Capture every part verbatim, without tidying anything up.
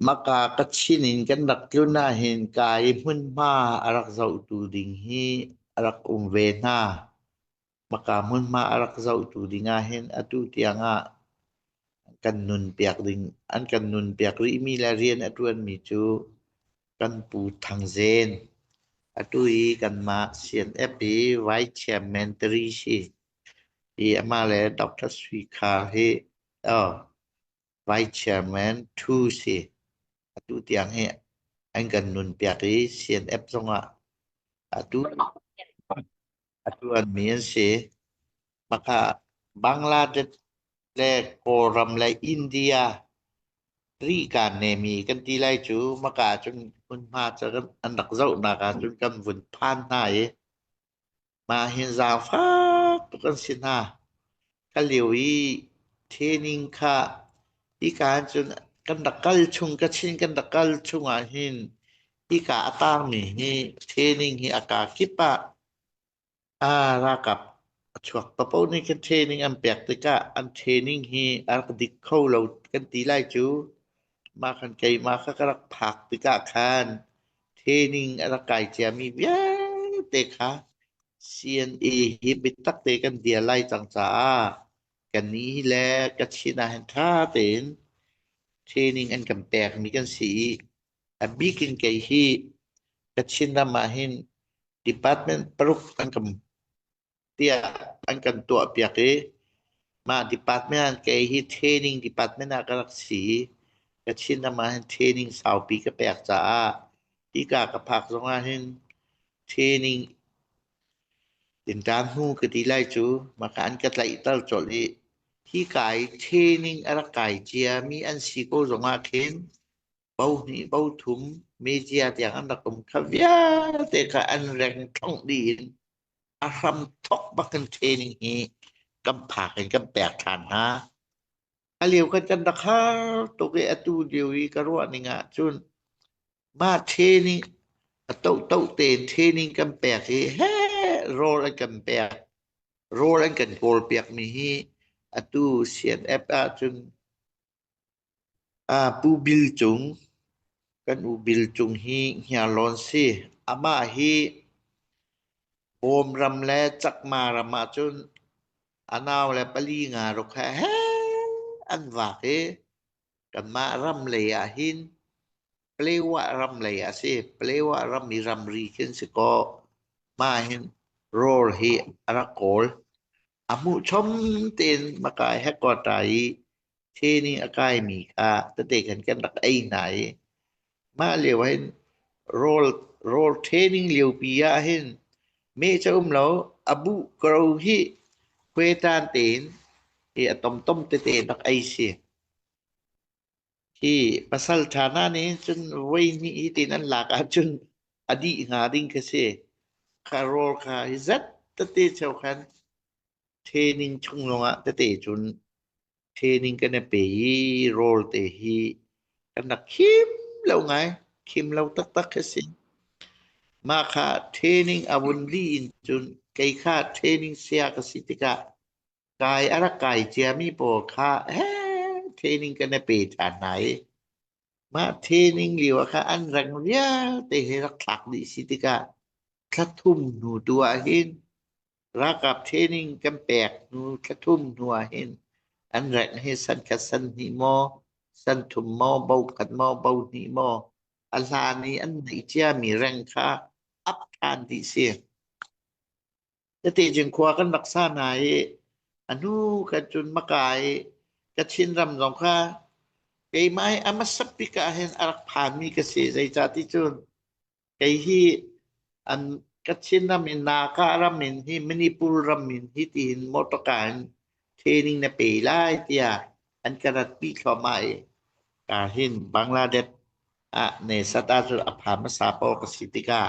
Maka Kachinin kan rak tlunna hin kai hmunhma a rak zohtu ding hi a rak um ve hna. Maka hmunhma a rak zohtu dinga hin atu tianga kan nun piak ding, an kan nun piak rih mi le rian a ṭuan mi chu kan Pu Thangzen. Atu hi kanma C N F hi Vice Chairman three si. Hi ama le Doctor Sui Khar hi, oh, Vice Chairman two si. Atu tiang hi an kan nun piak hi C N F zonga. Atu, atu an mi an si. Maka Bangladesh le Kawlram le India ri kan ne mi kan ti lai chu, maka chun hmunhma chu kan an rak zoh naka chun kan vun phan hna hi. Ma hin zang fak tu kan si hna. Ka liu hi training kha hi kan chun kan rak kal chung, Kachin kan rak kal chunga hin hi ka a tar mi hi training hi a ka kip a. A, ralkap a chuak papo ni kha training an pek tikah an training hi a rak dik kho lo kan ti lai chu. Ma khan keima kha ka rak phak tikah khan training a rak kai chia mi vialte kha C N A hi bitak te kan dia lai chang cha a. Kan ni hi le Kachina hin ṭha tein training an kan pek mi kan si. A bikin kei hi Kachin rama hin department paruk an kan tia an kan tuah piak hi. Ma department an kei hi training department a ka rak si. Kachin rama hin training saupi ka pek cha a. Hi ka ka phak zonga hin training tin tan hnu ka ti lai chu, ma ka an ka tlai tal chol hi. Hi kai training a rak kai chia mi an si ko zonga khin bo hni bo thum media tiang an rak um kha vialte kha an reng thong din a hram thok bak kan training hi kan phak in kan pek ṭhan hna. A liu kan kan rak har tuk e, atu liu hi ka ruah ninga chun ma training a to to ten training kan pek hi he role an kan pek, role an kan kawl piak mi hi atu C N F a chun a, Pu Bil Chung, kan U Bil Chung hi hnia lawn si. Ama hi Bawm ram le Chakma rama chun a nau le pali nga ruk he he an vak hi. Kanma ram lei ah hin Pleiwa ram lei a si, Pleiwa ram hi ramri khin si ko. Ma hin role hi a rak kawl. A hmuh chom tein makai headquarter hi training a kai mi kha tete khan kan rak ei hna hi. Ma liu hin role, role training liu pi a hin mi cha um lo, a bu kro hi khuetan tein hi a tom tom tete rak ei si. Hi pasal ṭhana ni chun voi ni i tin an lak a chun a dih nga ding ka si. Kha role kha hi zat tete chau khan training chung longa tete chun training kan a pe hi role te hi kan rak khim lo ngai, khim lo tak tak ka si. Ma kha training a vun li in chun kei kha training sia ka si tika kai a rak kai chia mi po kha he training kan a pe ṭhan nai. Ma training liu a kha an reng vialte hi rak thlak dih si tika thla thum hnu tu a hin ralkap training kan pek hnu thla thum hnu a hin an reng hi san khat san hni maw, san thum maw, bo khat maw, bo hni maw, a hla ni an nei chia mi reng kha ap ṭhan dih si. Tete chun khua kan rak sa nai, a hnu khan chun makai Kachin ram zong kha keima hi a masa pik a hin a rak phan mi ka si, zei cha ti chun kei hi an Kachin ram in, Naga ram in hi, Manipur ram in hi ti hin motor car in training na pe lai tia an ka rat pi thlawm a e. Ka hin Bangladesh a ne sa ta chu a pha masa po ka si tika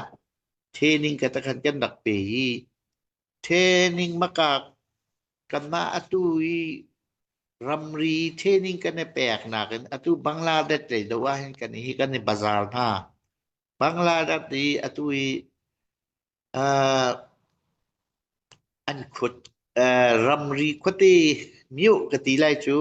training ka ta khan kan rak pe hi. Training maka kanma atu hi ramri training kan a pek nakin atu Bangladesh lei do a hin kan hi kan bazar hna. Bangladesh hi atu hi, ah, an khut, ah, ramri khuate miu ka ti lai chu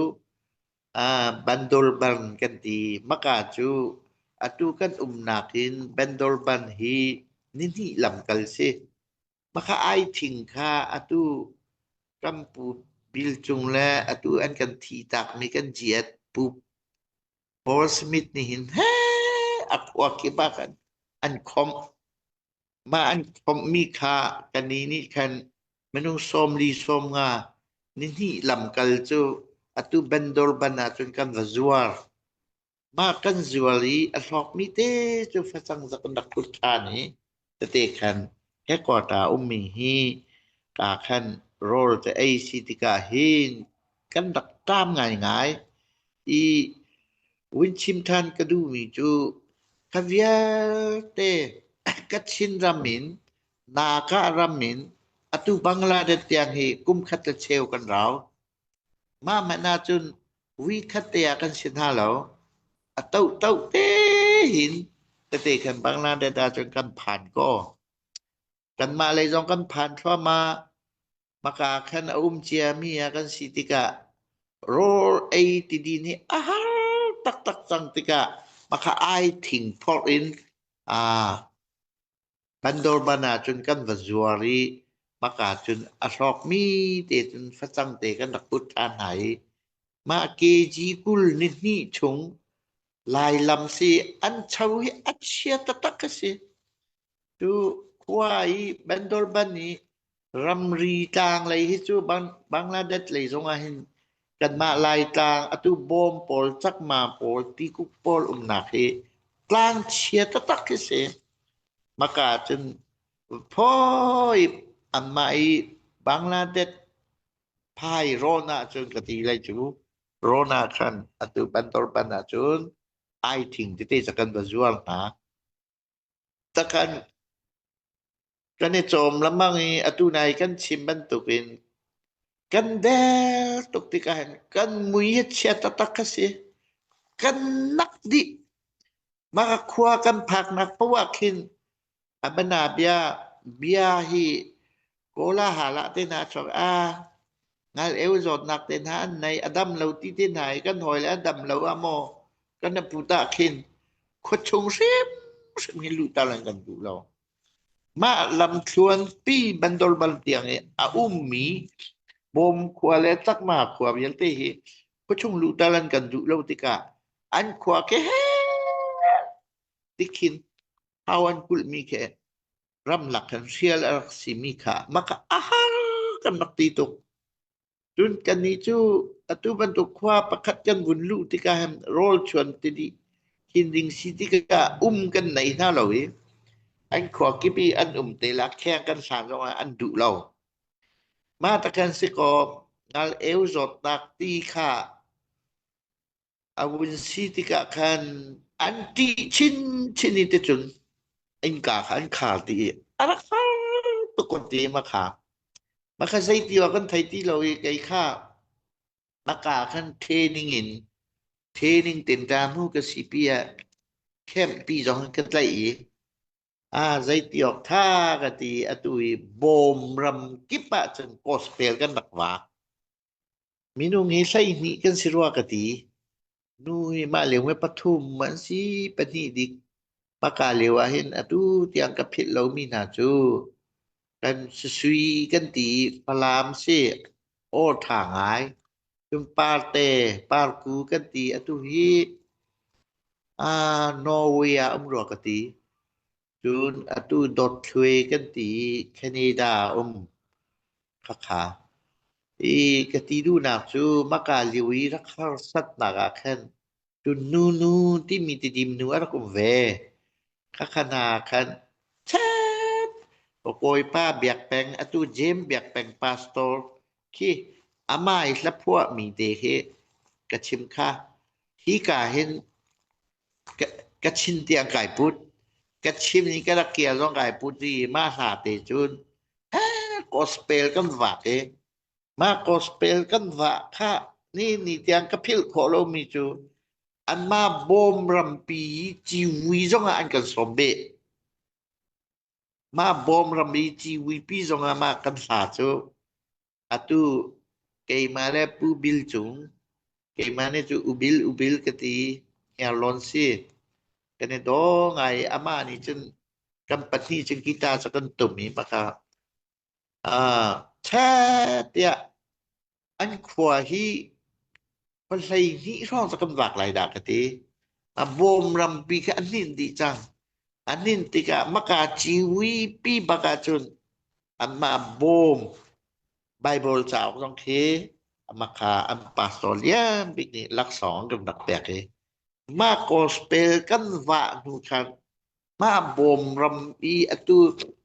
a, Bandorban kan ti, maka chu, a tu kan um nakin Bandorban hi ni hni lam kal si. Maka ai thing kha a tu kan pu bil chung le a tu an kan thi tak mi kan ziat pu Paul Smith ni hin he a khua ki ba kan an khom ma an khom mi kha kan ni ni khan minung sawmli sawmnga ni hni lam kal chu a tu Bandorban a chun kan va zuar. Ma kan zuar i a hlawk mi te chu fachang za kan rak kut tha ni te te khan he kawta um mi hi ka khan rol te ei si tika hin kan rak tam ngai ngai. I win chim than ka du mi chu ka vial te ka Chin ramin, Naga ramin, a tu Bangladesh tiang hi kum khat le cheu kan rau. Ma mana chun wi khat te a kan sin ha lo. A tau tau te hin te te kan Bangladesh a chun kan phan ko. Kan ma lei zong kan phan thua ma, maka khan a um chia mi a kan si tika rol ei ti di ni a har tak tak chang tika maka ai thing phor in a Bandorban a chun kan va zuar i maka chun a hlawk mi te chun fachang te kan rak kut tha ngai. Ma ke ji kul ni hni chung lai lam si an chau hi a chia ta tak ka si. Tu khua i Bandorban i ramri tlang lei hi chu Bang-, Bangladesh lei zong a hin kan ma lai tlang a tu bom pol chak ma pol ti kuk pol um nak hi tlang chia ta tak hi si. Maka chun phoi an ma i Bangladesh phai rona chun ka ti lai chu rona khan a tu Bandorban a chun ai thing ti te cha kan va zuar na. Ta kan kan e chom lamang i a tu nai kan chim ban tukin kan del tuk ti ka hen kan mui hi chia ta tak ka si. Kan nak di maka khua kan phak nak pawa khin a bana bia, bia hi kola hala te na chok a ngal eu zot nak te na an nei a dam lo ti te na i kan hoi le a dam lo a mo kan a pu ta khin khuachung hrim hrim hi lu ta lan kan du lo. Ma lam thluan pi Bandorban tiang e a um mi bom khua le chak ma khua vial te hi khuachung lu ta lan kan du lo tika an khua ke he ti khin hau an kul mi khe ram lak kan hrial a rak si mi kha maka a har kan rak ti tuk. Tun kan ni chu a tu ban tuk khua pakhat kan vun lu tika hem rol chuan ti di hin ding si tika um kan nei hna lo i an khua kipi an um te lak kheng kan san zong an du lo. Ma ta kan si ko ngal eu zot tak ti kha a vun si tika khan an ti chin chin i te chun in ka kha an khal ti i a rak khal tu kon ti ma kha. Ma kha zei ti wa kan thei ti lo i kei kha ma ka khan training in training ten ta mu ka si pi a khem pi zong ka tlai i a zei ti ok tha ka ti a tu i bom ram kipa chun gospel kan rak va. Minung hi hlei hnih kan si ruak a ti. Nu hi ma leu nge pathum an si pahnih dik. Maka leu a hin a tu tiang ka philh lo mi hna chu kan susui kan ti Falam si aw tha ngai. Tun parte parku kan ti a tu hi a Norway a um ruak a ti. Tun a tu dot thlue kan ti Canada um kha kha. I ka ti duhnak chu maka liu i rak harsatnak ah khan tun nu nu timi ti dim nu a rak um ve. Kha kha hna khan chet Pakawipa biakpeng a tu Jem biakpeng pastor khi amai hlaphuah mi te khi ka chim kha. Hi ka hin ka, ka chin tiang kai put. Ka chim ni ka rak kia zong kai put ri ma hla te chun. Eh, gospel kan vak e. Ma gospel kan vak kha ni ni tiang ka philh kho lo mi chu. An ma bom rampi chi vui zong an kan som be. Ma bom rampi chi vui pi zong a ma kan hla chu. A tu keima le Pu Bil chung Keimani chu ubil ubil ka ti, Hniarlawn si. Ka ni dawng a, amani chun kan pahni chun guitar chu kan tum hi bak a. A, ṭha tia, an khua hi, palai ni hrong chu kan vak lai da ka ti. A bawm ram pi kha an nin di chang. An nin tika maka chiwi pi bak a chun, ama bawm Bible chau zong khi, ama kha an pastor lian bik ni lak sawng kan rak pek hi. Ma gospel kan va nu khan, ma bawm ram i atu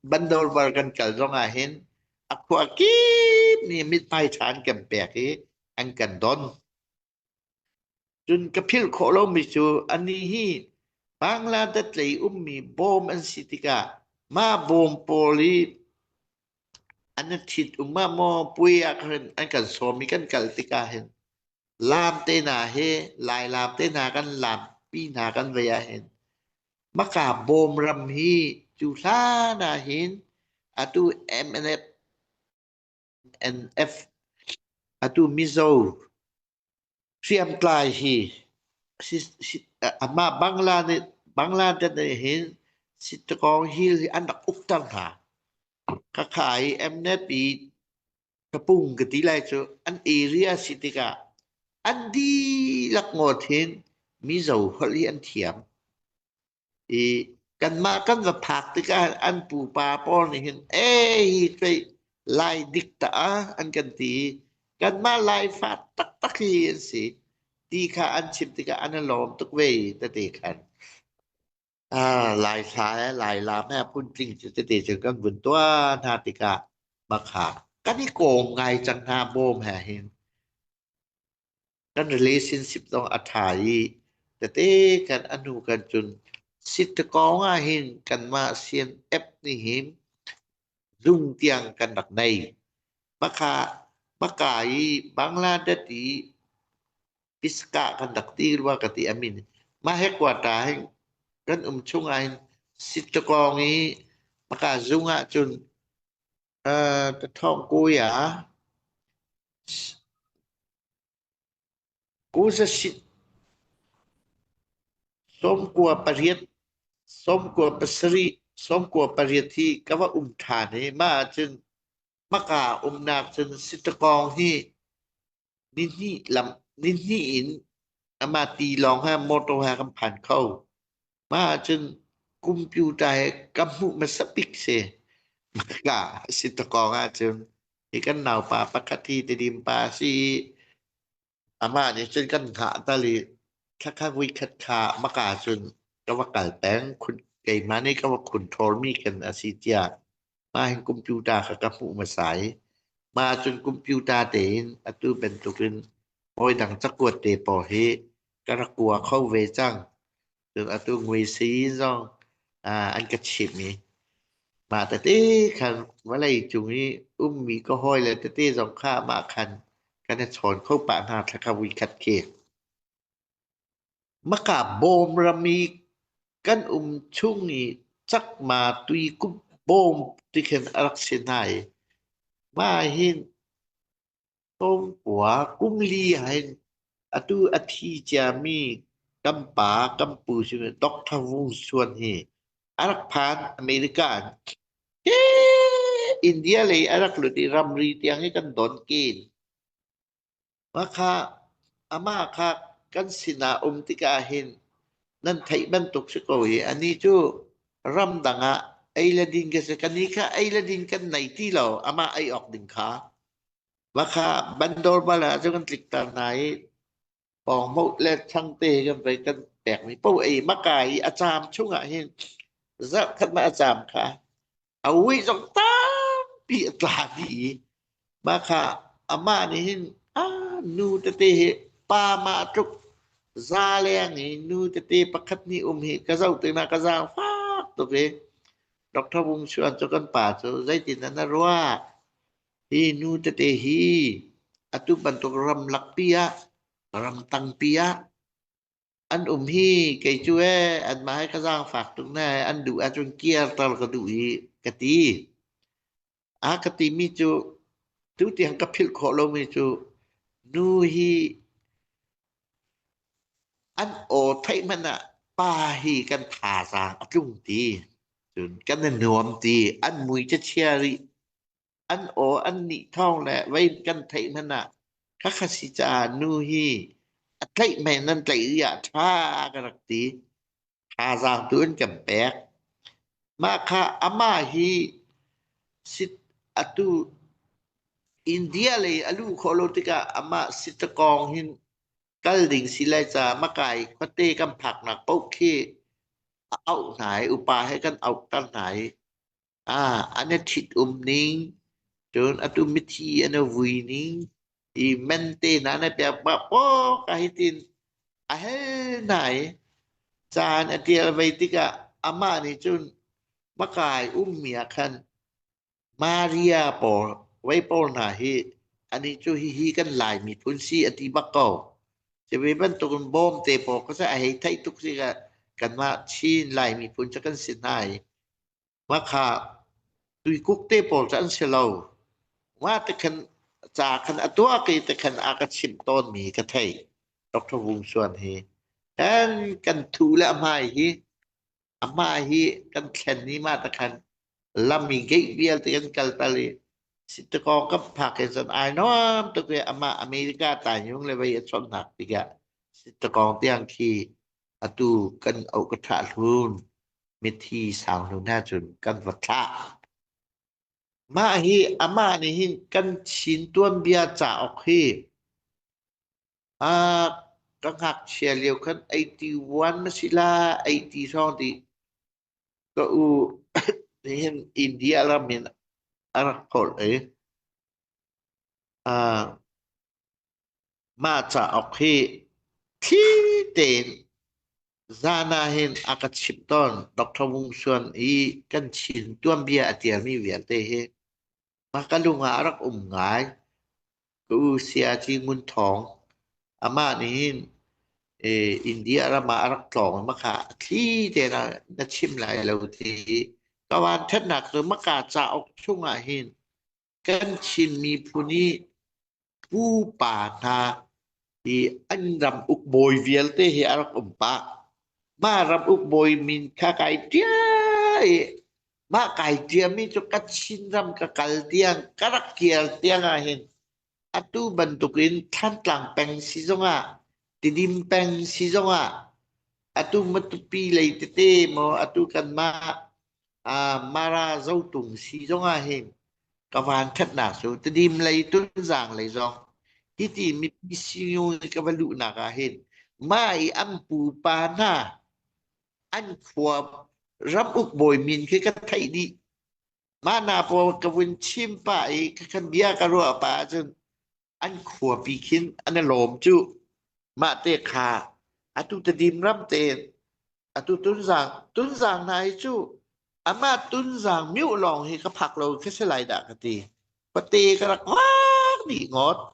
bandol bar kan kal zong a hin, a khua kip ni mit pai than kan pek hi, an kan don. Chun ka phil kho lo mi chu, ani hi Bangladesh lei um mi bawm an si tika, ma bawm pawl hi an thit um a maw, pui a khan an kan sawm mi kan kal tika hin. Lam te na he, lai lam te na kan lam pi na kan vei a hin. Maka bawm ram hi chu hla na hin, atu M N F, N F, atu Mizo, hriam tlai hi, si, si, ama Bangla ni, Bangla te ni hin, Chittagong Hill hi an rak uk tar hna. Ka khai M N F i, ka pung ka ti lai chu, an area si tika, an di lak ngawt hin, Mizo hol hi an thiam. I, kan ma kan va phak tika, an pu pa pawl ni hin, e, hi tei lai dik ta a, an kan ti. Kan ma lai fa tak tak hi an si. Ti kha an chim tika, an a lawm tuk vei, ta ti khan. A, lai sa, lai lam he, phun tling chu, ta ti chu kan vun tua hna tika, ma kha. Kan i kawm ngai chang hna bawm he hin. Kan relationship zong a ṭha i, tate kan a nu kan chun, Chittagong a hin kan ma C N F ni hin, zung tiang kan rak nei. Maka, maka i Bangladesh i, Piska kan rak ti lua ka ti a min. Ma headquarter hin, kan um chung a hin, Chittagong i, maka zung a chun, a, ta thawng kui a, Kusa sit, sawmkua pariat, sawmkua pasari, sawmkua pariat hi ka va um ṭha ni, ma chun maka umnak chun Chittagong hi ni hni lam, ni hni in ama ti lawng ha motor ha kan phan kho. Ma chun computer he ka hmu masa bik si. Maka Chittagong a chun hi kan naupa pakhat hi Tedim pa si. Amani chun kan ngha ta li, kha kha vui khat kha maka chun ka va kal peng khun, keimani ka va khun thor mi kan a si tia. Ma hin computer kha ka hmu masa i. Ma chun computer te in atu bantukin hoi dang chakuat te po hi ka ra kua kho ve chang. Chun atu ngui si zong, a, an ka chim mi. Ma tate khan valai chung i um mi ka hoi le tate zong kha ma khan kan a chon kho pa hna thla kha vui khat ke. Maka bawm ram i kan um chung i chak ma tui kup bawm ti khen a rak si hnai. Ma hin sawmkua kum li hin atu a thi chia mi kan pa, kan pu si mi Doctor Vung Suan hi a rak phan America an. Ke India lei a rak lut i ramri tiang hi kan don kin. Ma kha, ama kha kan sina um tika hin nan thei bantuk si ko hi, ani chu ram danga ei la din ka si, kani kha ei la din kan nei ti lo, ama ei awk ding kha. Ma kha bandor bala chu kan tlik tar nai, pawng mo le chang te kan vei kan pek mi po ei maka i a cham chunga hin, zat khat ma a cham kha. A ui zong tampi a tla di. Ma kha, amani hin, a, nu tate hi, pa ma tuk, za leng hi, nu tate pakhat ni um hi, ka zau tina ka zang fak tuk hi. Doctor Vung Suan chu kan pa chu, zai tin na rua. Hi nu tate hi, atu bantuk ram lak pia, ram tang pia. An um hi, kei chu e, an ma hai ka zang fak tuk na, an du a chun kiar tal ka du hi, ka ti. A ka ti mi chu, tu tiang ka phil kho lo mi chu, nu hi, an aw theih hmana pa hi kan thazang a tlung ti. Chun kan na nuom ti, an mui cha chia ri, an aw an nih thawng le vei kan theih hmana kha kha si cha nu hi a tleih mai nan tleih ri a tha ka rak ti. Thazang tu an kan pek. Ma kha ama hi sit a tu India lei a lu kho lo tika ama Sitakong hin kal ding si lai cha makai khawte kan phak nak pau khi a au hnai upa he kan au kan hnai. A, an a thit um ning, chun a tu mithi an a vui ning, i mente na na pek ba po ka hitin a hel nai. Chan a tial vei tika ama ni chun makai um mi a khan Maria po, vei po na hi, ani chu hi hi kan lai mi phun si a ti bak ko. Che vei ban tukun bom te po ka sa a hei thai tuk si ka kan ma chin lai mi phun cha kan sin hai. Ma kha tui kuk te po cha an se lo. Ma te khan cha khan a tua ke te khan a ka chim ton mi ka thei. Doctor Vung Suan hi. Kan kan thu le amai hi. Ama hi kan thlen ni ma ta khan lam mi gei vial te kan kal ta le. Sitakong kan phak kan san ai nom tu ke ama America ta yung le vei a chon nak ti ka. Sitakong tiang khi a tu kan au ka tha hlun. Mithi sang hlun na chun kan va tha. Ma hi ama ni hin kan chin tuam bia cha ok hi. A, ka ngak chia liau khan eighty one ma si la, eighty song ti. Ka u hin India lam min a rak khol e. A, ma cha ok hi thi ten zana hin a ka chip ton Doctor Vung Suan i kan chin tuam bia a tial mi vial te hi. Ma ka lunga a rak um ngai. Ka u sia chi ngun thong. Ama ni hin, eh, India rama a rak tlong ma kha thli te na, na chim lai lo ti. Ka van that nak tu ma ka cha ok chunga hin. Kan chin mi phun ni pu pa na i an ram uk boi vial te hi a rak um pa. Ma ram uk boi min kha kai tia i. Ma kai tia mi chu ka chin ram ka kal tiang, ka rak kial tiang a hin. A tu bantukin Thantlang peng si zonga, Tidim peng si zonga, a tu Matupi lei te te mo, a tu kan ma, a, Mara Zotung si zonga hin. Ka van that nak su, Tidim lei Tunzang lei zong. Hiti mi pi si ngu ka va lu nak a hin. Ma i am pu pa na, an khua ram uk boi min khi ka thei di. Ma na po ka vun chim pa i ka kan bia ka rua pa chun an khua pi khin an a lom chu. Ma te kha a tu Tidim ram te a tu Tunzang, Tunzang na i chu ama Tunzang miu long hi ka phak lo ka se lai da ka ti. Pa te ka rak vak ni ngot.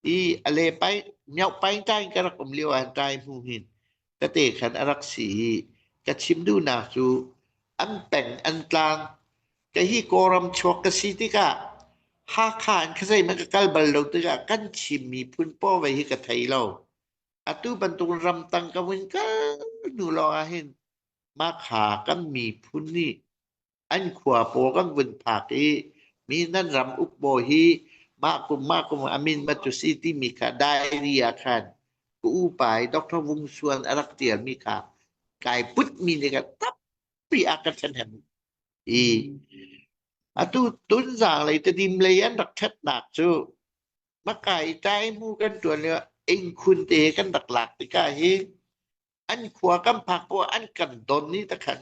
I a le pai, miau pai tai ka rak um liu an tai hmu hin. Ka te khan a rak si hi, ka chim du nak chu, an peng an tlang. Ka hi koram chuak ka si tika, ha khan ka sei ma ka kal bal lo tika, kan chim mi phun po vei hi ka thei lo. A tu bantuk ram tang ka vun kal nu lo a hin. Ma kha kan mi phun ni. An khua po kan vun phak i, mi nan ram uk bo hi, ma kum, ma kum, a min ma tu si ti mi kha diary a khan. Ku u pai, Doctor Vung Suan a rak tial mi kha. Kai put mi ni ka tap pi a ka chen hem. I, a tu Tunzang lei Tidim lei an rak that nak chu. Ma kai tai mu kan tuan le, eng khun te kan rak lak ti ka hi. An khua kan phak po an kan don ni ta khan.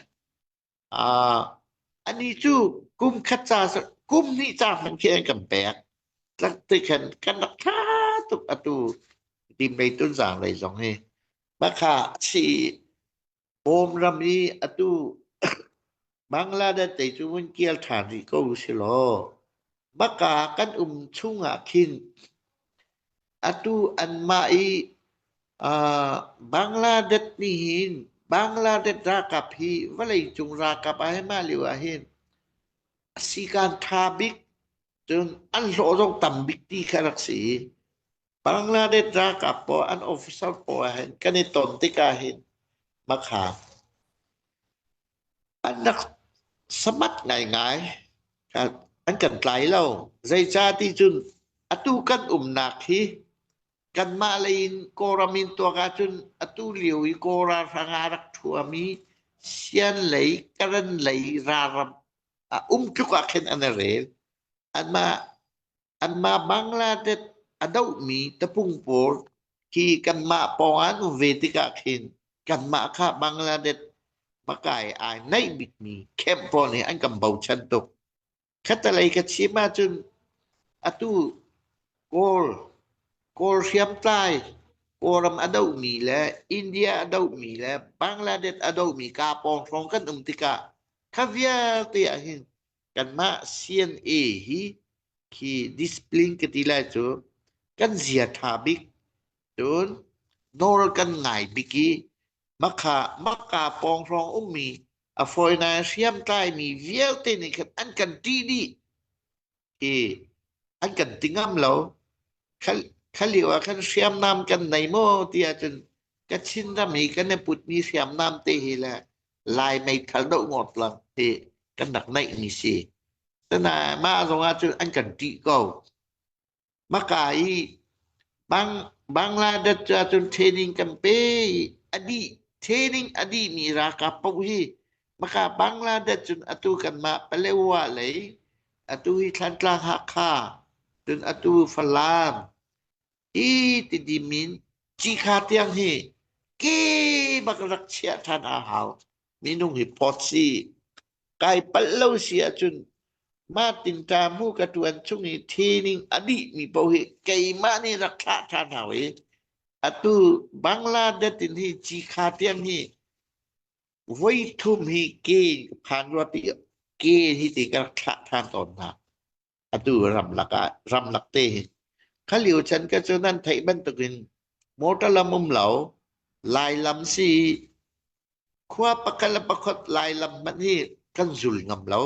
A, ani chu kum khat cha sa, kum ni cha man khi an kan pek. Tlak te khan kan rak tha tuk a tu Tidim lei Tunzang lei zong hi. Ma kha si bom ram hi a tu Bangladesh te chu vun kial than ri ko si lo. Ma ka kan um chunga khin a tu an ma i, a, Bangladesh ni hin, Bangladesh ra kap hi, valei chung ra kap a hi ma liu a hin. A si kan tha bik, chun an hlo zong tam bik ti kha rak si. Bangladesh ralkap po an officer po a hin kan ei ton tikah hin makha an rak samat ngai ngai. An kan tlai lo. Zei cha ti chun atu kan umnak hi kanmah leiin Kawlram intuok a chun atu liu hi Kawlram hranga rak thuam hi Sian lei, Karen lei, ralram a um tluk a khen an a rel. Anmah, anmah Bangladesh a do mi tapung pawl khi kanmah pawng an um ve tikah khin kanmah kha Bangladesh makai a nei bik mi khempawm ni an kan bo chan tuk. Khata lei ka chima chun atu Kawl, Kawl hriam tlai, Kawlram a do mi le, India a do mi le, Bangladesh a do mi ka pawng hrawng kan um tikah kha vial te a hin kanmah C N A hi khi discipline ka ti lai chu kan zia ṭha bik, chun nawl kan ngai bik hi makha, maka pawng hrawng um mi, a fawina hriam tlai mi vial te ni khan an kan ti di. Hi an kan ti ngam lo. Kha, kha liu a khan hriam nam kan nei maw ti a chun ka Chin ram hi kan ne put mi hriam nam te hi la lai mei thal do ngot lang hi kan rak nei mi si. Tana ma zong a chun an kan ti ko. Makai Bang, Bangladesh chu a chun training kan pe a di, training a di mi ralkap po hi. Maka Bangladesh chun atu kanmah Paletwa lei, atu hi Thantlang Hakha, chun atu Falam. Hi ti di min chi kha tiang hi ke bak rak chia than a hau. Mi nung hi pot si. Kai pal lo si a chun ma tin ta mu ka tuan chung hi training a di mi po hi keima ni rak thla than hau hi. Atu Bangladesh in hi chi kha tiang hi voi thum hi ke phan ruat ti ke hi ti ka rak thla than ton na. Atu ram lak a, ram lak te hi. Kha liu chan ka chu nan thei ban tukin motor lam um lo, lai lam si, khua pakhat le pakhat lai lam man hi kan zul ngam lo.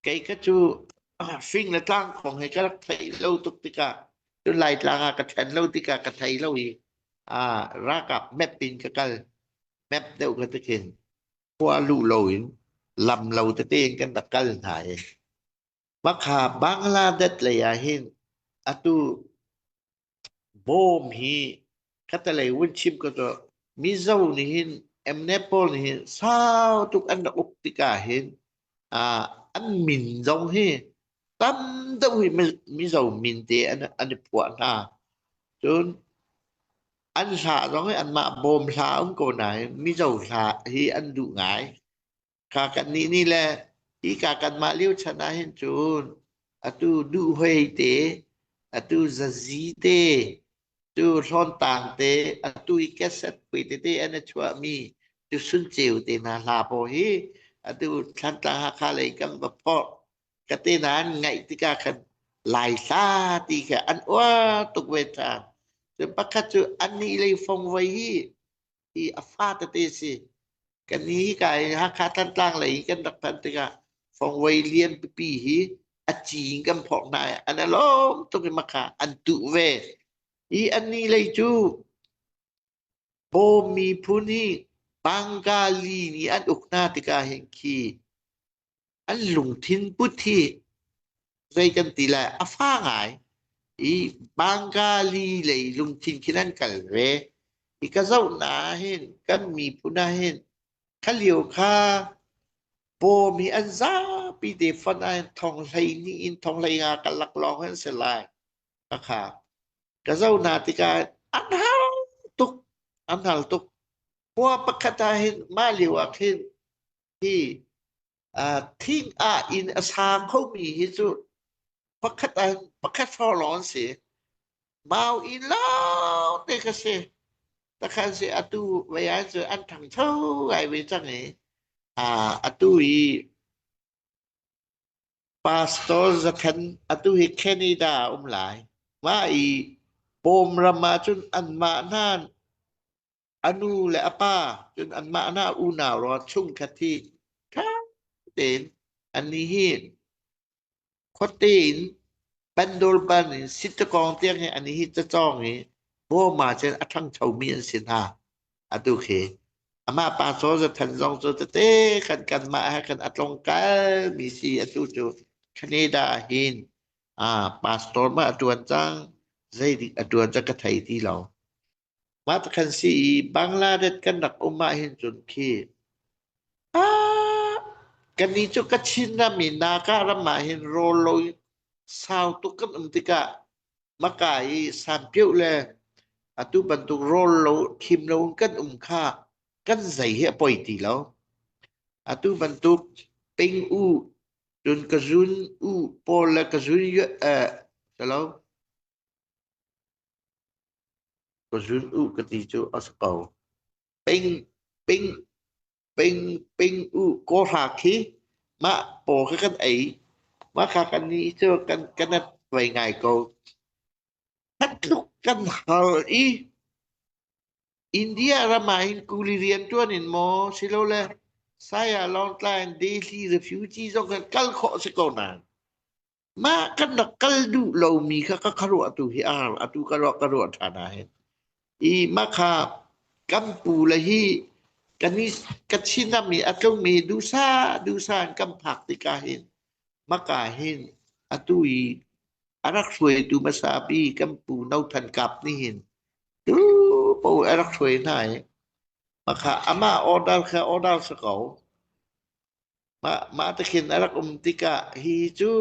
Kei ka chu, ah, fing le tlang khong hi ka rak thei lo tuk tika, chu lai tlang a ka then lo tika ka thei lo hi. Ah, ralkap map in ka kal, map deuh ka tikin. Khua lu lo in, lam lo te te in kan ta kal hna e. Makha Bangladesh lei a hin, atu bom hi, khata lei vun chim ka to, Mizo ni hin, M N F pawl ni hin, sau tuk an rak uk tika hin, a, an min zong hi, tam deuh hi Mi, Mizo min te an, an phuah hna. Chun, an hla zong hi, anmah bom hla um ko na hi, Mizo hla hi an duh ngai. Kha kan ni ni le, hi kha kanmah liu chana hin chun, atu duh hoi te, atu zazi te, tu hlon tang te, atu i cassette pui te te an a chua mi, tu sun cheu te na hla po hi, atu Thantlang Hakha lei kan va pho, ka te na an ngai tika khan lai hla ti kha an ua tuk ve ta. Chu pakhat chu an ni lei fong vai hi, hi a fa ta te si. Kan ni hi ka hi Hakha Thantlang lei kan rak phan tika fong vai lian pipi hi a ching kan phok na an a lom tuk i makha an tu ve. Hi an ni lei chu bom mi phun hi Bangali ni an uk na tika hin khi an lungthin put hi, zei kan ti lai, a fa ngai. I Bangali lei lungthin khin an kal ve. I ka zauh na hin, kan mi phun a hin, kha liu kha, bom hi an za pi te fan a hin thong hlei ni in thong hlei nga ka lak long hen se lai. Ka kha. Ka zauh na tika an hal tuk, an hal tuk. Khua pakhat a hin, ma liu a khin, hi, a, thing a in a sa kho mi hi chu pakhat a, pakhat haw lawn si. Mau in lo te ka si. Ta khan si atu vai a chu an thang tho ai ve chang e. A, atu i Pastor Zathan atu hi Canada um lai. Ma i bom ram a chun anmah hnan a nu le a pa, chun anmah hna unau raw chung khat hi, ṭha tein, an ni hi, khaw tein, An dol ban in sit ta kawng tiang hi ani hi ta chawng hi. Bo ma chen a thang tho mi an sin ha. A tu khi. Ama pa so za than zong chu ta te kan kan ma ha kan a tlong kal mi si a tu chu. Canada hin. A pastor ma a tuan chang. Zai dik a tuan chang ka thei ti lo. Ma ta khan si i Bangladesh kan rak um ma hin chun khi. A, kan ni chu ka chin ram mi na ka ram ma hin rol lo sau tu kan um tika. Ma ka i san piu le. A tu ban tu rol lo, khim lo kan um kha. Kan zai he poi ti lo. A tu ban tu ping u. Chun ka zun u, pol le ka zun yu, eh, hello. Ka zun u ka ti chu a sa ko. Ping, ping, ping, ping u ko hra khi. Ma po ka kan ei. Ma kha kan ni chu kan, kan at vai ngai ko. Khat luk kan hal i. India rama hin kuli rian tuan in mo, si lo le. Saya long tlain Delhi refugee zong kan kal kho si ko nan. Ma kan na kal du lo mi kha ka kharuah tu hi ar, a tu kharuah, kharuah thana hin. I ma kha kan pu la hi, kan ni, ka chin na mi a tlung mi du sa, du sa an kan phak ti ka hin. Ma ka hin, a tu i, a rak hruai tu ma sa pi kan pu nau than kap ni hin. Tu po a rak hruai nai. Ma kha ama order kha order sa ko. Ma, ma ta khin a rak um tika hi chu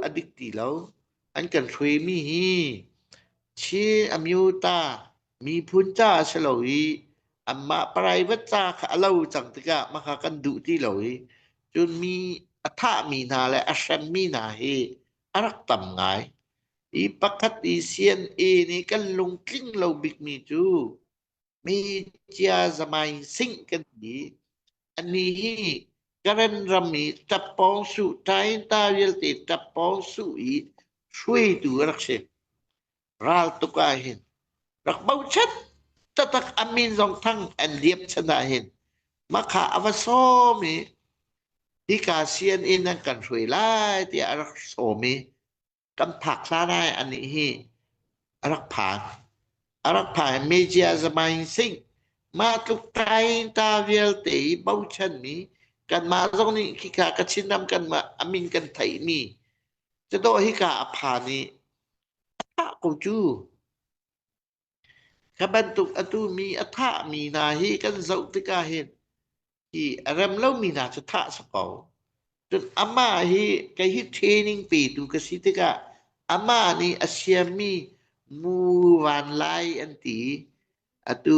a dik ti lo. An kan hruai mi hi. Chi a miu ta, mi phun ta a sa lo i. Ama private ta kha a lo chang tika ma kha kan du ti lo i. Chun mi a tha mi na le a hrem mi na hi. A rak tam ngai. I pakhat i sian i ni kan lungtling lo bik mi chu. Mejia Zamaisingh kan ti. Ani hi Karen ram mi tapawng su, tain ta vial te tapawng su i hruai tu rak si. Ral tu ka hin. Rak bau chat tatak amin zong thang an liap chana hin. Ma kha a va sawm i. Hi ka sian in an kan hruai lai ti a rak sawm i. Kan phak hla nai ani hi a rak phan. A rak phan Mejia Zamaisingh. Ma tluk tain ta vial te i bau chan mi. Kan ma zong ni khi ka ka chin nam kan ma amin kan thei mi. Cha do hi ka a phan ni. A tha ko chu. Kha ban tuk a tu mi a tha mi na hi kan zau tika hin. Hi a rem lo mi na chu tha sa ko. Chun ama hi ka hi training pe tu ka si tika. Ama ni a siam mi mu van lai an ti. A tu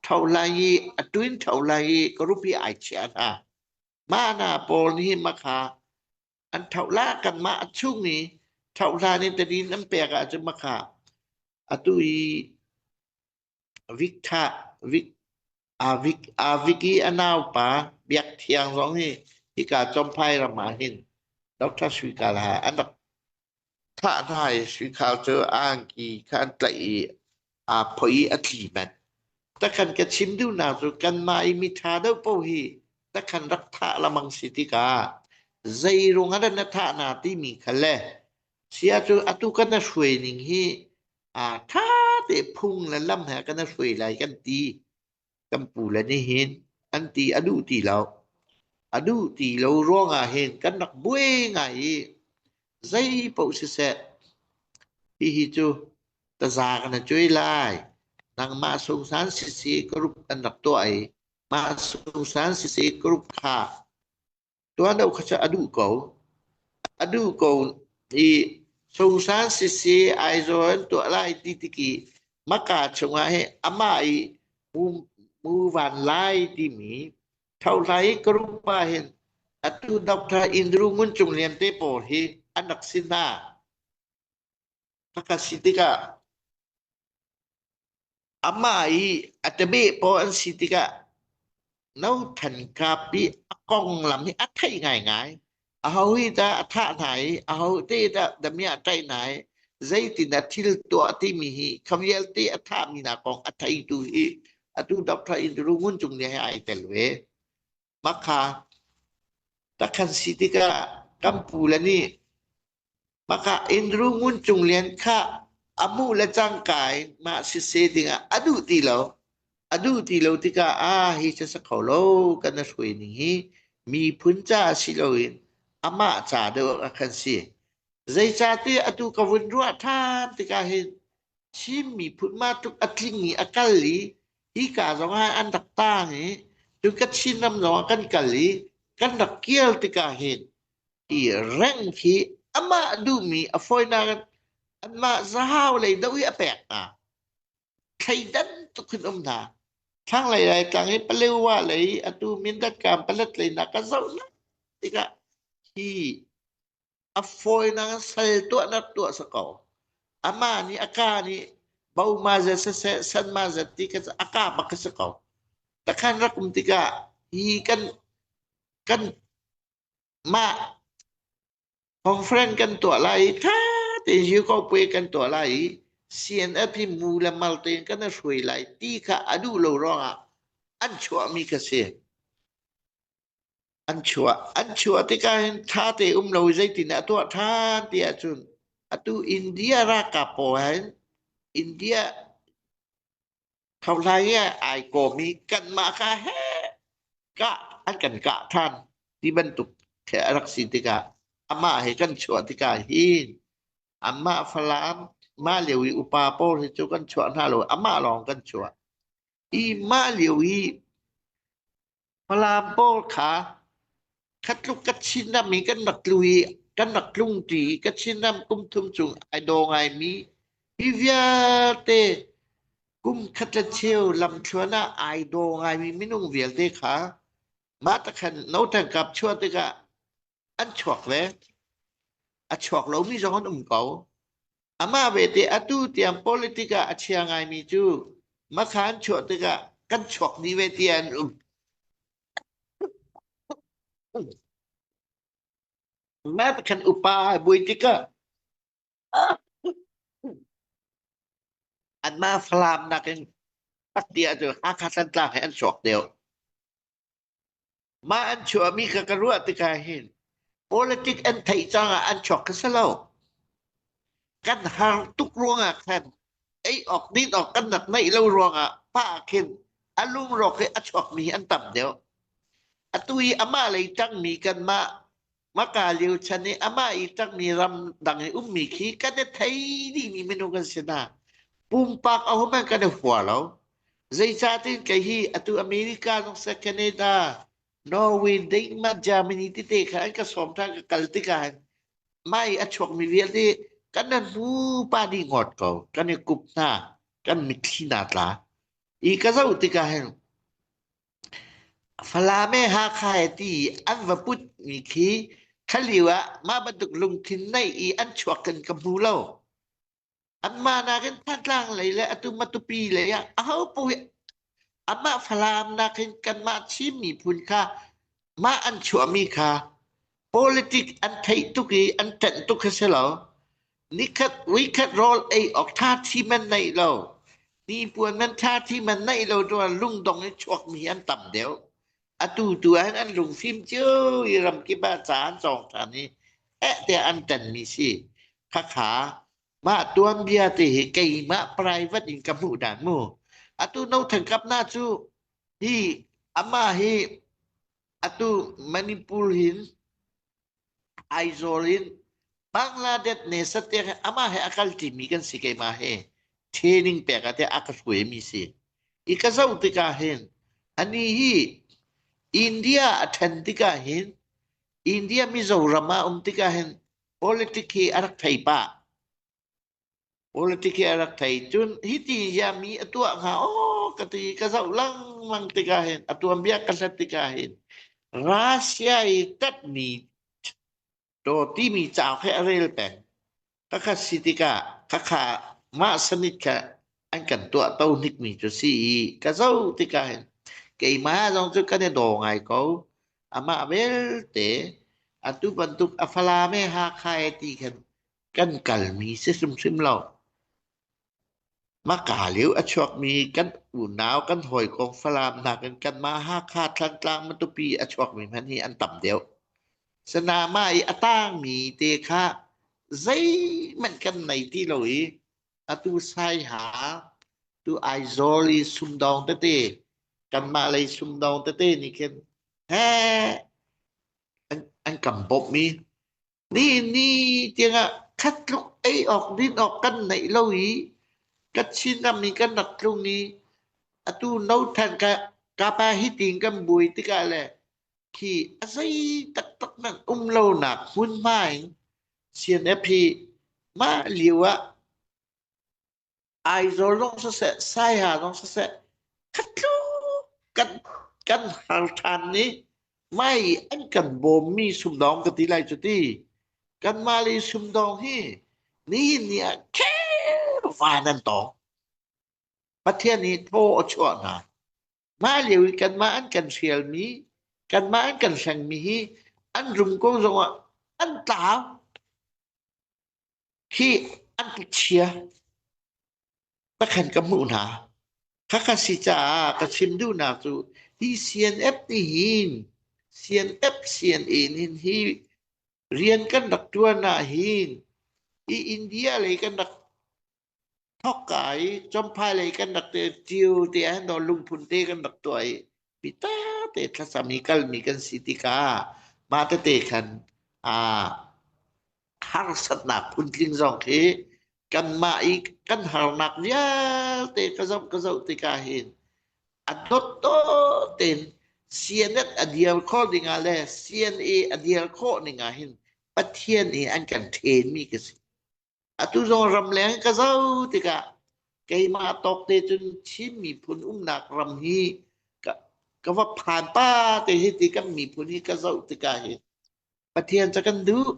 thau lai i, a tuin thau lai i ka rupi ai chia na. Ma na pol ni hi ma kha. An thau la kan ma a chung ni. Thau la ni ta din an pek a chu ma kha. A tu i Vik tha, Vik, a Vik, a Vik i a nau pa, biak thiang zong hi, hi ka chom phai rama hin. Doctor Sui ka la, an dak tha na i Sui ka chu ang ki kan tla i, a phoi a tli man. Ta kan ka chim du na chu kan ma i mi tha do po hi, ta kan rak tha la mang si ti ka. Zai rung a dan na tha na ti mi kha le. Sia chu a tu kan na hruai ning hi, a tha te phung la lam ha kan na hruai lai kan ti. Kan pu la ni hin, an ti a du ti lo. A du ti lo ruang a hin, kan nak buai ngai i. Zai po si se. Hi hi chu, ta za kan na chui lai. Nang ma sung san si si ka rup an nak to ai. Ma sung san si si ka rup kha. Tua nau kha cha a du ko. A du ko i sung san si si ai zo an tua lai ti ti ki. Ma ka chunga he ama i mu, mu van lai ti mi. Thau lai ka rupa hin. A tu Doctor Indru Ngun Chung Lian te po hi. An nak sin na. Taka si tika. Ama i a ta be po an si tika. Nau than ka pi a kong lam hi a thai ngai ngai. A hau hi ta a tha nai, a hau te ta da mi a thai nai. Zai ti na thil tua ti mi hi, kham yel te a tha mi na kong a thai tu hi. A tu Doctor Indru Ngun Chung Lian hi ai tel ve. Ma kha. Ta kan si tika kan pu la ni. Maka Andrew Ngunchunglien kha a hmu le chang kha ma sise dinga a duh ti lo. A duh ti lo tika a hi se sa kho lo kan a hrui ning hi mi phun cha si loin ama cha deu a kan si. Zai cha ti a tu ka vun ruah than tika hin Chin mi phun ma tuk a tling hi a kal li hi ka zong hai an dak tang hi tu ka Chin nam zong a kan kal li kan dak kial tika hin i reng hi ama duh mi a foina kan ama zahau lei dau hi a pek na. Thei dan tuk hin um na. Thang lai lai tang hi palewa lei a tu min dat kam palat lei na ka zau na. Tika hi a foina sal tua na tua sa kau. Ama ni a ka ni bau ma ze se se san ma ze tika a ka bak sa kau. Ta kan rak um tika hi kan kan ma conference kan tuah lai tha te yu ko pui kan tuah lai C N F hi mu le mal te kan a hrui lai ti kha a duh lo ronga an chhuah mi ka si. An chhuah an chhuah tika hin tha te um lo zai tin a tuah than ti a chun a tu India ra ka po hin India Khawlai ai ko mi kan ma ka he ka an kan ka than ti ban tuk the a rak si tika ama he kan chhuah tika hin ama Falam ma liu i upa pawl hi chu kan chhuah hna lo ama long kan chhuah i ma liu i Falam pawl kha khat luk ka Chin ram mi kan rak tlui kan rak tlung ti ka Chin ram kum thum chung ai daw ngai mi hi vialte kum khat le cheu lam thluana ai daw ngai mi minung vialte kha ma ta khan no tan kap chhuah tika an chhuak le a chhuak lo mi zong an um ko ama ve te a tu tiang politika a chia ngai mi chu ma khan chhuah tika kan chhuak ni ve ti an um ma ta khan upa bui tika an ma Falam nakin tak tia chu ha kha san tlang he an chhuak deu ma an chhuah mi kha ka ruah tika hin politik an thei changa an chhuak ka sa lo kan har tuk ruanga khan ei ok din ok kan nak nei lo ruanga pa khin a lung rok he a chhuak mi an tam deu a tui ama lei tang mi kan ma ma ka liu chani ama i tang mi ram dang i um mi khi kan e thei di mi minu kan sina pumpak a human kan e hua lo zai cha tin kei hi a tu America nong sa Canada Norway Denmark Germany ti te kha an ka som thang ka kal ti ka han mai a chhuak mi vial ti kan nan hmu pa di ngot ko kan e kup na kan mit khi na tla i ka zau ti ka hen Falam e Hakha e ti an va put mi khi khaliwa ma bantuk lungthin nei i an chhuak kan ka hmu lo. An ma nakin Thantlang lei le a tu Matupi lei a a ho pu hi ama Falam nakin kan ma Chin mi phun kha ma an chhuah mi kha politik an thei tuk i an tan tuk kha se lo. Ni khat wi khat rol ei ok tha thi man nei lo. Ni puan man tha thi man nei lo tua lungdong i chhuak mi an tam deu. A tu tu an an lungfim chiu i ram ki ba cha an chong tha ni. E te an tan mi si. Kha kha ma tuam bia te hi kei ma private in ka hmu dan mu. A tu no thang kap na chu hi ama hi a tu Manipur hin Aizawl in Bangladesh ne sa te ama he a kal ti mi kan si kei ma he training pek a te a ka hrui mi si i ka zau ti ka hin ani hi India a than ti ka hin India Mizoram a um ti ka hin politik hi a rak thei pa politik hi a rak thei chun hi ti ya mi a tuah nga o ka ti ka zau lang lang ti ka hin a tuam bia ka hlat ti ka hin Russia i tat mi to ti mi chau khe a rel pen ka kha si ti ka ka kha ma sanit kha an kan tuah to nik mi chu si i ka zau ti ka hin kei ma zong chu ka ne do ngai ko ama vel te a tu bantuk a Falam e Hakha e ti khan kan kal mi si sum sim lo. Ma ka liu a chhuak mi kan unau kan hoi kong Falam na kan kan ma Hakha Thantlang Matupi a chhuak mi man hi an tam deu. Sana ma i a tang mi te kha zei man kan nei ti lo hi. A tu Saihar, tu Aizawl-i sumdawng tete, kanmah lei sumdawng tete ni khan he an, an kan bawm mi. Ni, ni tienga khat tluk ei awk din awk kan nei lo hi. Kachin ram mi kan rak tlung hi. A tu no than ka, ka pa hi ting kan buoi tika le. Khi a zei tak tak nan um lo nak hun hmain C N F hi ma liu a Aizawl zawng sese, Saihar zawng sese, khat tluk kan, kan har than ni, mai an kan bawm mi sumdawng ka ti lai chu ti. Kanmah lei sumdawng hi, ni ni a kher van an tawng. Pathian hi thaw a chhuah na. Ma liu hi kanmah an kan hriel mi, kanmah an kan hreng mi hi, an rum ko zonga, an tlau. Khi an pu chia. Pakhat ka hmu na. Kha kha si cha ka chim du na chu hi C N F ni hin. C N F, C N A ni hin hi rian kan rak tuar na hin. I India lei kan rak thawk kai, Champhai lei kan rak te tiu te a hin daw Lungphun te kan rak tuai. Mi ta te thlasam mi kal mi kan si tika. Ma ta te khan. A. Harsatna phun tling zawng khi kanmah i kan harnak vial te ka zauh, ka zauh tika hin. A dot dot ten C N F a dial khaw dinga le C N A a dial khaw dinga hin Pathian hi an kan then mi ka si. A tu zawng ram leng ka zauh tika. Keima tawk te chun Chin miphun umnak ram hi ka, ka va phan pa te hi ti kan miphun hi ka zauh tika hi. Pathian cha kan duh.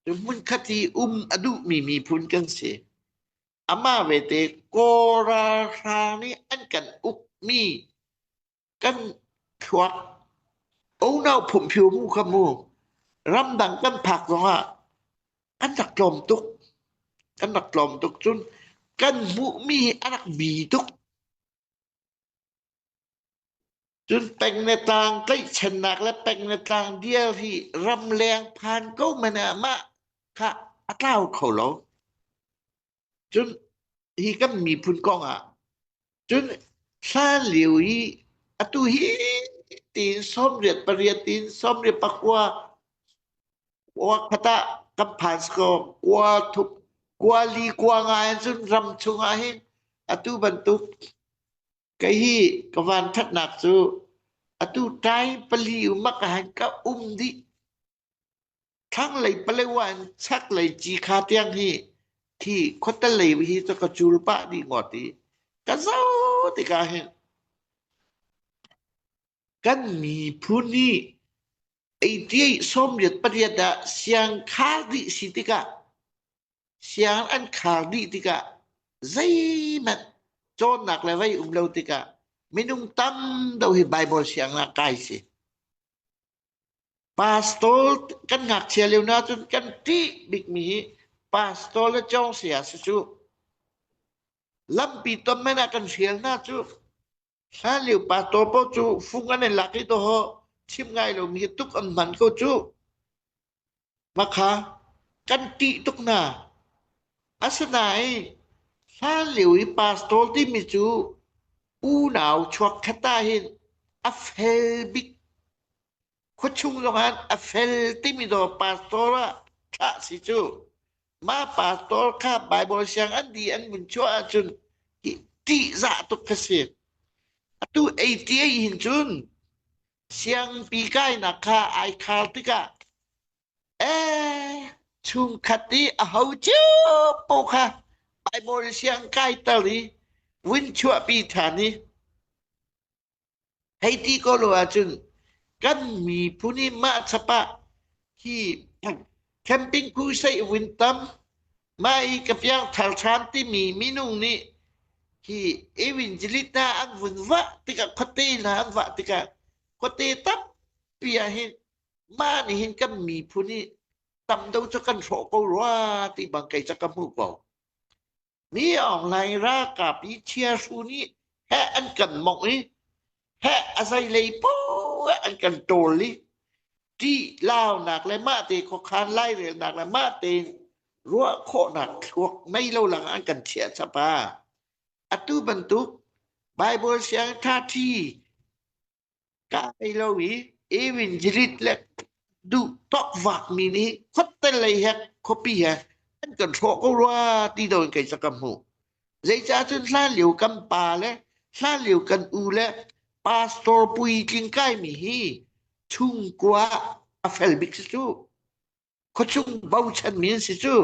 Chu hmun khat hi um a duh mi miphun kan si. Ama ve te Kawlrâl hrang ni an kan uk mi kan thuak. Unau phum phiu mu kha mu. Ram dang kan phak zonga kan rak tlawm tuk. Kan rak tlawm tuk chun kan hmuh mi hi a rak bi tuk. Chun peng ne tlang tlaih chennak le peng ne tlang dial hi ram leng phan ko mena ma kha a tlau kho lo. Chun hi kan miphun kawng a. Chun hla liu hi a tu hi tin sawmriat pariat tin sawmriat pakua kua khata kan phan sko kua thuk kua li kua nga en chun ram chunga hin a tu bantuk. Kei hi ka van thatnak chu a tu tai pali u mak a han ka um di. Thlang lei pale wan chak lei chi kha tiang hi thi khota lei hi chu ka chul pa di ngawt ti. Ka zau ti ka hin. Kan miphun hi eighty eight sawmriat pariat a siang khar di si tika. Siang an khar di tika. Zeiman chawnnak le vai um lo tika. Minung tam deuh hi Bible siang na kai si. Pastor kan ngak chia leu na chun kan ti bik mi hi pastor le chawng sia si chu. Lampi tam mena kan hriel na chu. Hla liu pastor po chu fung an en lak i to ho. Chim ngai lo mi hi tuk an man ko chu. Makha kan ti tuk na. A sana i hla liu i pastor ti mi chu unau chuak khata hin a fel bik. Khuo chung zong han a fel ti mi do pastor a thla si chu. Ma pastor kha Bible siang an di an mun chua a chun hi ti za tuk kha si. A tu eighty eight hin chun siang pi kai na kha ai khal tika. E, chung khat ti a ho chiu po kha Bible siang kai tal hi win chua pi than hi. Hei ti ko lo a chun kan miphun hi ma chapa hi camping crusade win tam ma i ka piang thal than ti mi minung ni hi evangelist na an vun va tika khote na an va tika khote tam pia hin ma ni hin kan miphun hi tam deuh chu kan hrawh ko rua ti bang kei cha ka hmu ko. Mi online ra ka pi chia su ni he an kan mawng ni he a zai lei po an kan tawl ni. ti launak le mate khawkhan lairelnak le mate ruah khawhnak thluak mai lo lang an kan chhiar chap a. A tu bantuk Bible siangtho thi kai lo i, evangelist le duh tawk vak mi ni khawtel lei hek khawpi he an kan thawk ko rua ti dawng kei sa ka hmu. Zei cha chun hlan liu kan pa le hlan liu kan u le pastor pui tling kai mi hi chungkua a fel bik si chu. Khaw chung bochan mi an si chu.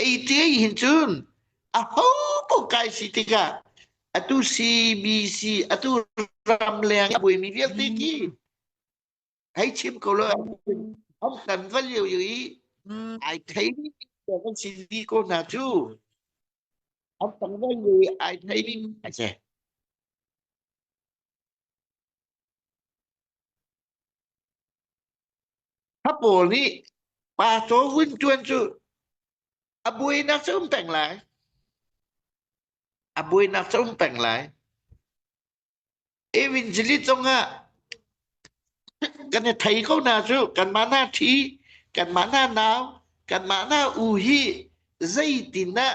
Ei ti ei hin chun a ho po kai si tika a tu C B C a tu ram leng a buoi mi vial ti ki. Hei chim ko lo. Am kan val yo yo i. Ai thei ni ko kan si di ko na chu. Am kan val yo i ai thei ni. Ai che. Kha pawl ni pastor hun chuan chu a buoinak chu um peng lai. A buoinak chu um peng lai. Evangelist chunga kan he thei ko na chu kan ma na thi, kan ma na nau, kan ma na u hi zei tina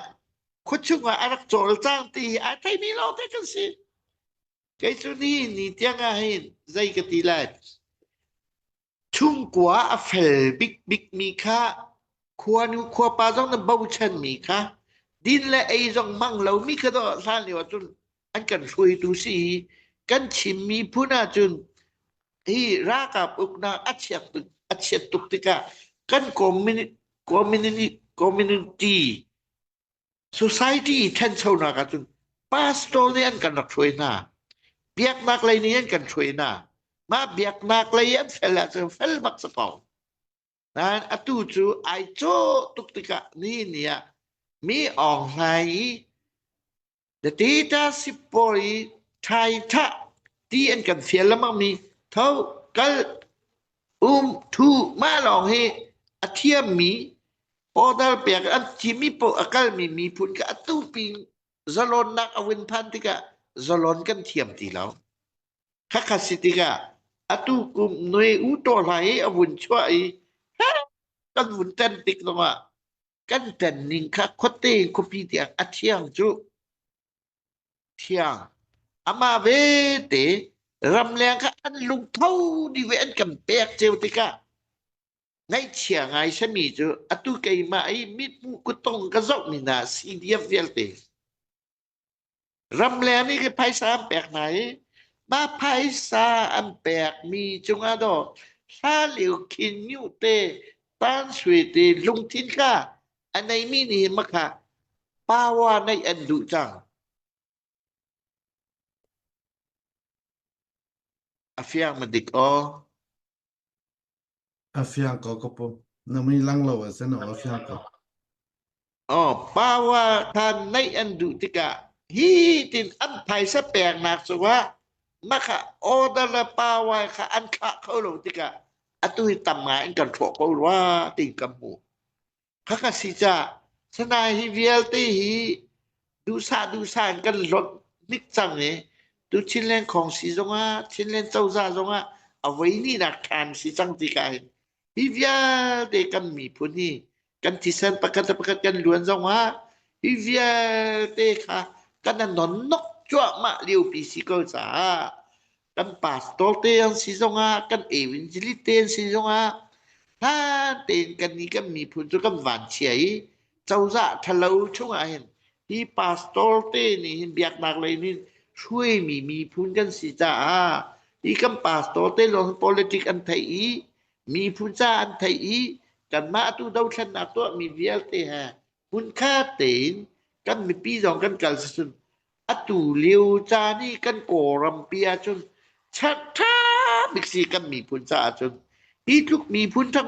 khaw chunga a rak chawl chang ti hi a thei mi lo te kan si. Kei chu ni ni tianga hin zei ka ti lai. Chungkua a fel bik bik mi kha, khuanu khuapa zawng na bochan mi kha, din le ei zawng mang lo mi kha daw hlan liu a chun an kan hruai tu si hi kan chim mi phuna chun hi raka pukna a chiat tuk, a chiat tuk tika kan communi-, communi-, community society i then chho na ka chun pastor ni an kan rak hruai na, biaknak lei ni an kan hruai na, ma biaknak lei an fel a chu fel mak sa pau. Nan a tu chu ai cho tuk tika ni nia mi awng hlai i the data sipoi thai tha ti an kan fial lamang mi tho kal um thu ma long hi a thiam mi order pek an ti mi po a kal mi mi phun ka a tu ping zalon nak a vun phan tika zalon kan thiam ti lo. Kha kha si tika a tu kum noi u to hlai a vun chua i ha kan vun ten tik lo ma kan ten ning kha khote khopi ti a thiang chu thiang ama ve te ram leng kha an lung tho di ve an kan pek cheu tika ngai chia ngai sa mi chu a tu keima i mit mu ku tong ka zok ni na si diam vial te. Ram leng ni ki phaisa an pek na i ma phaisa an pek mi chunga daw hla liu khin niu te tan sui te lung thin kha a nei mi ni ma kha pawa nei an duh chang. A fiang ma dik aw. A fiang ko ko po. Na mi lang lo a sen aw a fiang ko. Aw, pawa khan nei an duh tika hi tin an phaisa pek nak chu wa ma kha order la pawa kha an kha kho lo tika a tu hi tam ngai an kan tho ko lo a tin kan hmu. Kha kha si cha sana hi vial te hi du sa du sa an kan lot nik chang e. Tu Chinland khawng si zonga Chinland chauza zonga a voi ni nak than si chang tika hin hi vial te kan mi phun hi kan thisan pakhat pakhat kan luan zonga hi vial te kha kan a non nok chuak ma liu pi si ko cha. Kan pastor te an si zonga kan evangelist te an si zonga hlan ten kan ni kan mi phun chu kan van chia i chauza thalo chunga hin hi pastor te ni hin biak nak lei nin hruai mi mi phun kan si cha a hi kan pastor te long politic an thei i mi phun cha an thei i kan ma tu do thlan nak to mi vial te ha hun kha ten kan mi pi zong kan kal sa sun a tu liu cha ni kan ko ram pia chun chat tha bik si kan mi phun cha chun hi tluk mi phun thang